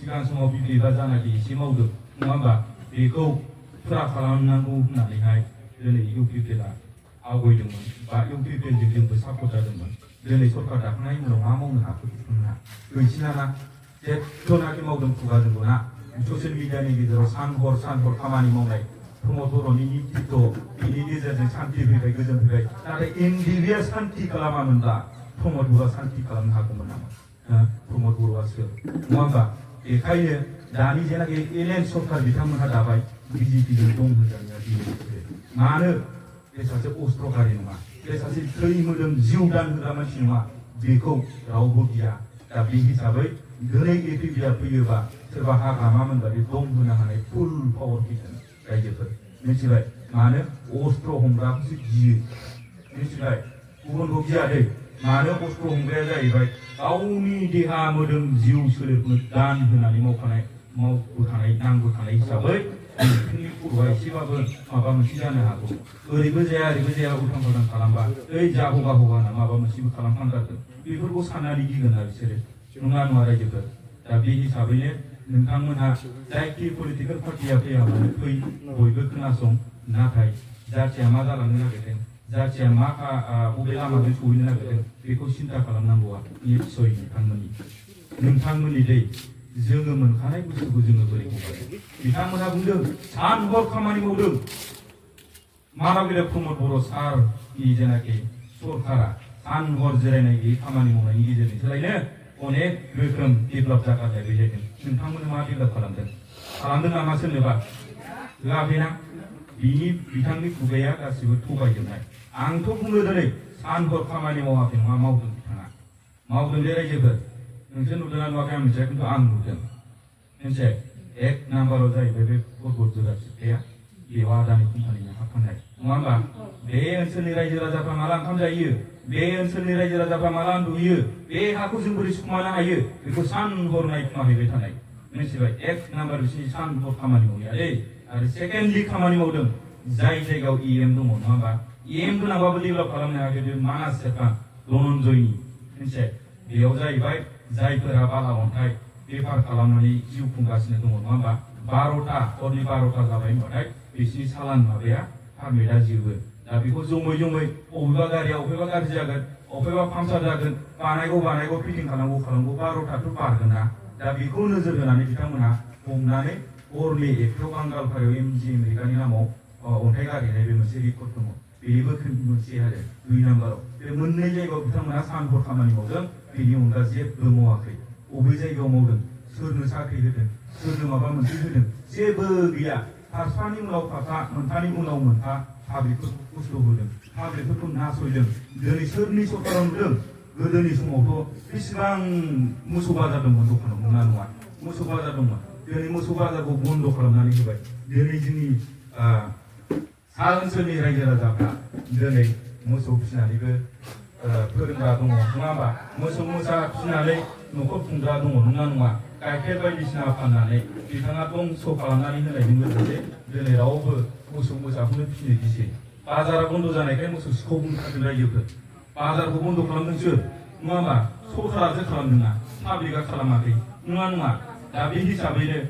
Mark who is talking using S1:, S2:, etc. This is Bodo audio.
S1: सिगां समाव बिबा जानाखि एसे मावदों नङा होमबा बेखौ फुरा खालामनांगौ होननानैहाय दिनै इउपिपिएलआ आवगायदोंमोन बा इउपिपिएलजों जोंबो सापर्ट जादोंमोन दिनै सरकार दाखांनायनि उनाव मा मावनो हाखो बिथांमोनहा गैसिनाना जेथोनाखि मावदों खुगाजोंल' ना ससियेल मिडियानि गेजेराव सान हर खामानि मावनाय प्रमद बर'नि नेतृत्व बेनि गेजेरजों सान्थि फैबाय गोजोन फैबाय नाथाय एनडिबिआ सान्थि खालामामोनब्ला प्रमद बर'आ सान्थि खालामनो हागौमोन नामा प्रमद बर'आसो नङा होमबा बेखायनो दानि जेनाखि एलएन सरकार बिथांमोनहा दाबाय बिजेपिजों दं होनजानाया मानो बे सासे अस्त्रधारि नङा बे सासे थै मोदोम जिउ दान होग्रा मानसि नङा बेखौ रावबो गिया दा बे हिसाबै दिनै एपिपिआ फैयोबा सोरबा हाग्रामा मोनबा बे दम होनो हानाय फुल पावार फैगोन रायजोफोर मिथिबाय मानो अस्त्र हमग्राखौसो गियो मिथिबाय गुबुनखौ गिया दै मानो अस्त्र हमग्राया जाहैबाय गावनि देहा मोदोम जिउ सोलेरखौनो दान होनानै मावबोखानाय नांबोखानाय हिसाबै नोंथांनि खर'आ एसेबाबो माबा मोनसे जानो हागौ ओरैबो जाया उल्थां फाल्थां खालामबा ओइ जा हगा होना माबा मोनसेबो खालामफ्लांगारगोन बेफोरखौ साननानै गिगोन ना बिसोरो नङा रायजोफोर दा बे हिसाबैनो नोंथांमोनहा जायखि पलिटिकेल पार्टिया फैया मानो फै बयबो खोनासं नाथाय जाथिया मा जालांनो नागिरदों जाथिया मा बबे लामाजों सहैनो नागिरदों बेखौ सिन्था खालामनांगौआ निस्सय नोंथांमोननि दै जोङो मोनखानाय बुस्थुखौ जोङो बोरै हगारो बिथांमोनहा बुंदों सान हर खामानि मावदों मानबिला प्रमद बर' सारनि जेनाखि सरकारा सान हर जिरायनाय गैयै खामानि मावनायनि गेजेरजों सोलायनो अनेक रोखोम डेभेलप जागारनाय जादों नोंथांमोना मा डेभेलप खालामदों नामा सोरनोबा होआखैना बिथांनि खुगाया गासिबो थगायजोबनाय आंथ' बुङो दिनै सान हर खामानि मावाखै नङा मावदों बिथाङा मावदों जे रायजोफोर नोंसोर नुदोंना नुवाखै आं मिथिया खिन्थु आं नुदों मोनसे एक नाम्बाराव जाहैबाय बे परबत जरा सिखाया बेयाव आदानि कम्पानिया हाबफानाय नङा होमबा बे ओनसोलनि रायजो राजाफ्रा माला ओंखाम जायो बे ओनसोलनि रायजो राजाफ्रा माला उन्दुयो बे हाखौ जों बोरै सुखुमानो हायो बेखौ सान हर नायखुमाहैबाय थानाय मिथिबाय एक नाम्बार बिसिनि सान हर खामानि मावनाया दै आरो सेकेन्डलि खामानि मावदों जाय जायगायाव इएम दङ नङा होमबा इएम गोनांबाबो डेभेलप खालामनो हायाखै बे मानास सेरफा धनन्जयनि मोनसे बेयाव जाहैबाय जायफोरा बाला अन्थाइ बेफार खालामनानै जिउ खुंगासिनो दङ नङा होमबा हरनि 12टा जाबाय होनबाथाय बिसिनि सालान माबाया पारमिटआ जोबो दा बेखौ जमै अबेबा गारिया अबेबा गाज्रि जागोन अबेबा पाम्पसार जागोन बानायगौ फिटिं खालामगौ 12टाथ' बारगोन ना दा बेखौ नोजोर होनानै बिथांमोनहा हमनानै हरनि एकथायाव बांगालफारायाव एमजि आमेरिकानि नामाव अन्थाइ गारहैनाय बे मोनसे रेकर्ड दङ बेबो मोनसे आरो 2 नाम्बाराव बे मोननै जायगायाव बिथांमोनहा सान हर खामानि मावदों बेनि अनगा जेबो मावाखै अबे जायगायाव मावदों सोरनो साख्रि होदों सोरनो माबा मोनसे होदों जेबो गैया फारफानि उनाव फारफा मोनफानि उनाव मोनफा पाब्लिकफोरखौ खस्थ' होदों पाब्लिकफोरखौ नासयदों दिनै सोरनि सरकाराव नुदों गोदोनि समावथ' बेसेबां मोसौ बाजार दंमोन दखानाव नङा मोसौ बाजार दंमोन दिनै मोसौ बाजारखौ बन्द' खालामनानै होबाय दिनै जोंनि सा ओनसोलनि रायजो राजाफ्रा दिनै मोसौ फिसिनानैबो फोरोंग्रा दङ नङा होमबा मोसौ मोसा फिसिनानै न'खर खुंग्रा दङ नङा गाइखेर बायदिसिना फाननानै बिथाङा दंस' खालामनानै होनायजों लोगोसे दिनै रावबो मोसौ मोसाखौनो फिसिनो गिसै बाजारा बन्द' जानायखाय मोसौ सिखाव बुंथारदों रायजोफोर बाजारखौ बन्द' खालामदों सोर नङा होमबा सरकारासो खालामदोंना पाब्लिकआ खालामाखै नङा दा बे हिसाबैनो